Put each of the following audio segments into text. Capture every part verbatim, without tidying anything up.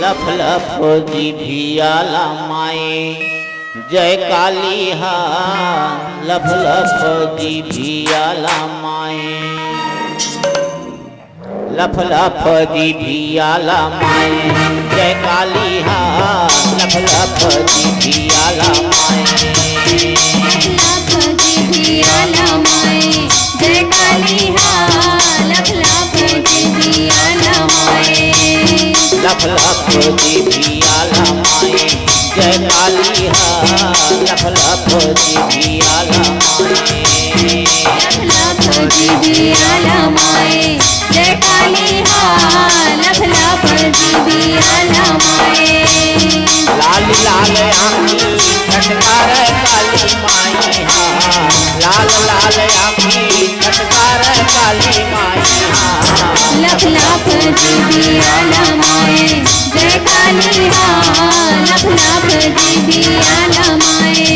लफ लफ जिभिया ला माई, जय काली हा, लफ लफ जिभिया ला माई। लफ लफ जिभिया ला माई, जय काली हा, लफ लफ जिभिया ला माई। लफ लफ जिभिया ला माई, जय काली हा, लफ लफ जिभिया ला माई। लफ लफ जिभिया ला माई, जय काली हा, लफ लफ जिभिया ला माई। लफ लफ जिभिया ला माई, जय काली हा, लफ लफ जिभिया ला माई। लाल लाल आँखी चटकार काली माई हा, लाल लाल आँखी चटकार काली माई हा। लफ लफ जिभिया ला माई, जय काली हा, लफ लफ जिभिया ला माई।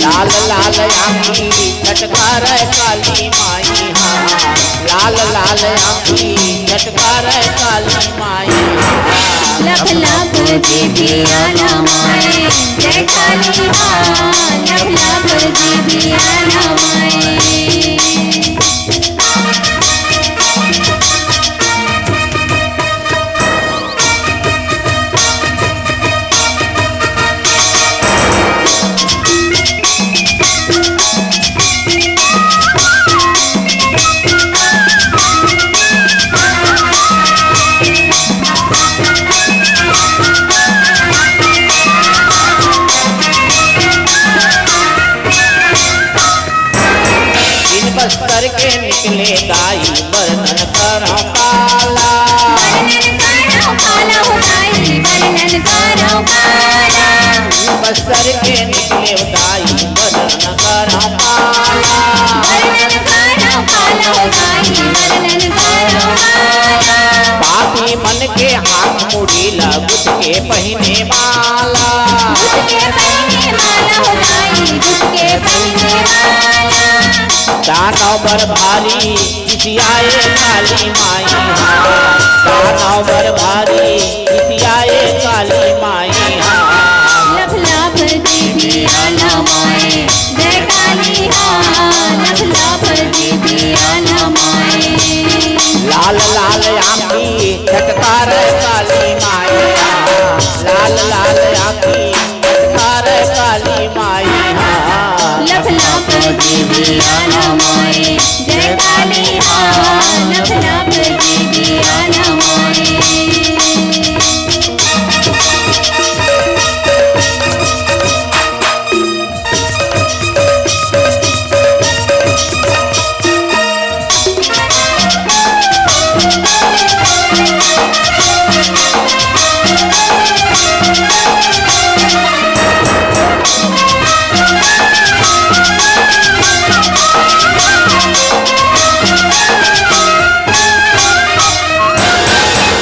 लाल लाल आँखी चटकार काली माई हा, लाल लाल आँखी चटकार काली माई हा। लफ लफ जिभिया ला माई, जय काली हा, लफ लफ जिभिया ला माई। दिन बस्तर के निकले दाई, बरतन करौं काला। बरतन करौं काला हो दाई, बरतन करौं काला। दिन बस्तर के निकले दाई, बरतन करौं काला। बरतन करौं काला हो दाई, बरतन करौं काला। पापी मन के हाथ मुड़ी ला गुथ के पहिने माला। गुथ के पहिने माला हो दाई, गुथ के पहिने माला। दानव बर भारी खिसियाए काली माई हा, दानव बर भारी खिसियाए काली माई हा। लफ लफ जिभिया ला माई, जय काली हा, लफ लफ जिभिया ला माई। लाल लाल आँखी चटकार काली माई हा, लाल लाल आँखी चटकार काली माई हा। लफ लफ जिभिया ला माई, जय काली हा, लफ लफ जिभिया ला माई।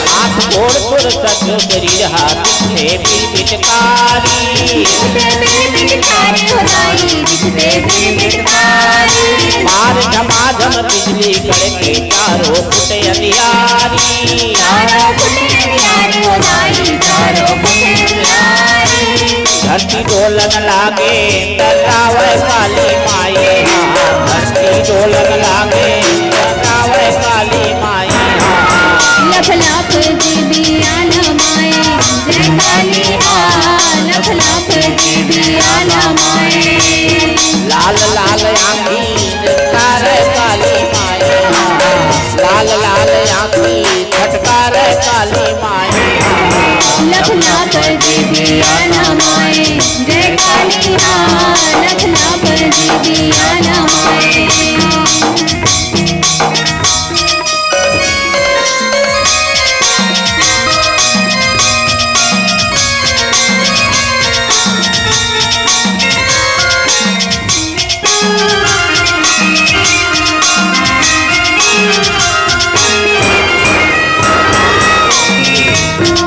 हाथ गोड़ तोर सजो शरीर हा, बिजले बिल बिटकारी। बिजले बिल बिटकारी हो दाई, बिजले बिल बिटकारी। मार झमाझम बिजली कड़के, चारों फुट अंधियारी। चारों फुट अंधियारी हो दाई, चारों फुट अंधियारी। धरती डोलन लागे, डरावे काली माई हा। धरती डोलन लागे, डरावे काली माई हा। लफ लफ जिभिया ला माई, जय काली हा, लफ लफ जिभिया ला माई। लाल लाल आँखी चटकार काली माई हा, लाल लाल आँखी चटकार काली माई हा। लफ लफ जिभिया ला माई, जय काली हा, लफ लफ जिभिया ला माई।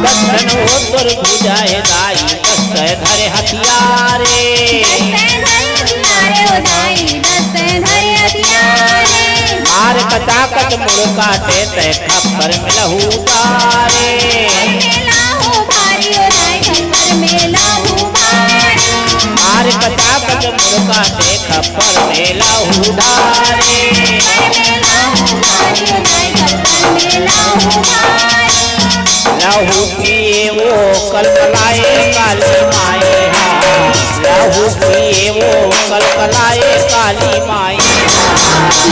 बचन हो तोर बुझाए दाई, दस्ते धरे हथियारे। दस्ते धरे हथियारे हो दाई, दस्ते धरे हथियारे। मार कचाकच मुड़ काटे, तै खप्पर में लहू उतारे। अरे लाहो में लहू मारे। मारे कचाकच मुड़का दे खप्पर में लहू धारे। में लहू मारे, दाई खप्पर में लहू मारे। लहू पिए वो कलकलाए काली माई हा, लहू पिए वो कलकलाए काली माई।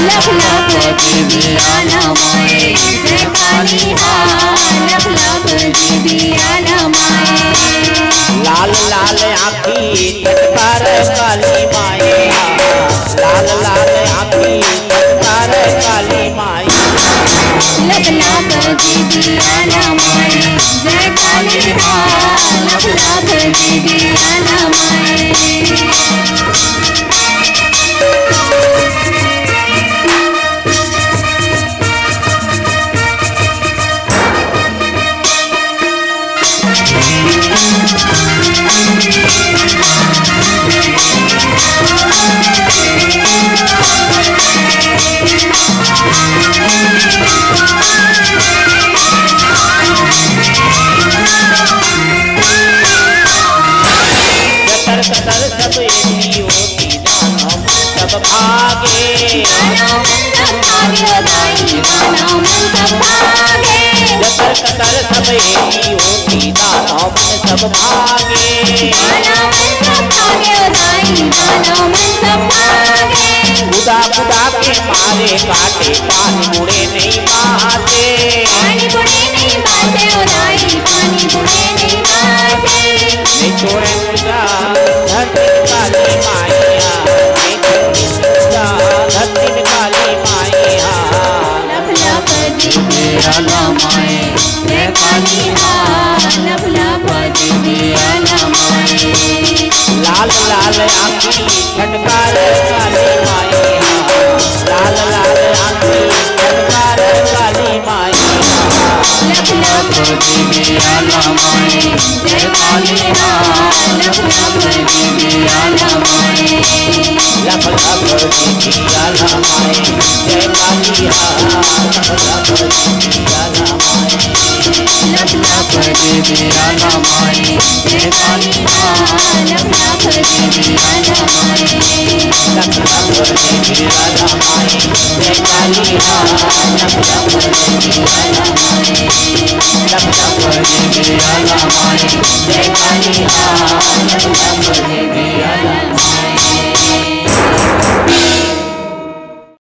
लख लख दीदिया न माए, जय काली हा, लख लख दीदिया न माए। लाल लाल आँखी चटकार काली माई हा, लाल लाल आँखी चटकार काली माई। लख लख दीदिया न माए, जय काली हा, लख लख दीदिया न माए। कतर कतर सब एती ओती, दानव मन सब भागे। दानव मन सब भागे ओ दाई, दानव मन सब भागे। कतर कतर सब एती ओती, दानव मन सब भागे। दानव मन सब भागे ओ दाई, दानव मन सब भागे। कुदा कुदा के मारे काटे, पानी मुड़े नहीं बाटे। पानी मुड़े नहीं बाटे ओ दाई, पानी मुड़े नहीं बाटे। नहीं छोड़े मुर्गा धरती काली माई हा, नहीं छोड़े मुर्गा धरती काली माई हा। लख लख दीदिया न माए, जय काली हा, लख लख दीदिया न माए। लाल लाल आँखी चटकार काली माई हा, लाल लाल आँखी चटकार काली माई हा। लख लख दीदिया न माए, जय काली हा, लख लख दीदिया न माए। लख लख दीदिया न माए, जय काली हा, लख लख दीदिया न माए। लख लख दीदिया न माए, जय काली हा, लख लख दीदिया न माए। लख लख दीदिया न माए, जय काली हा, लख लख दीदिया न माए। लख लख दीदिया न माए, जय काली हा, लख लख दीदिया न माए।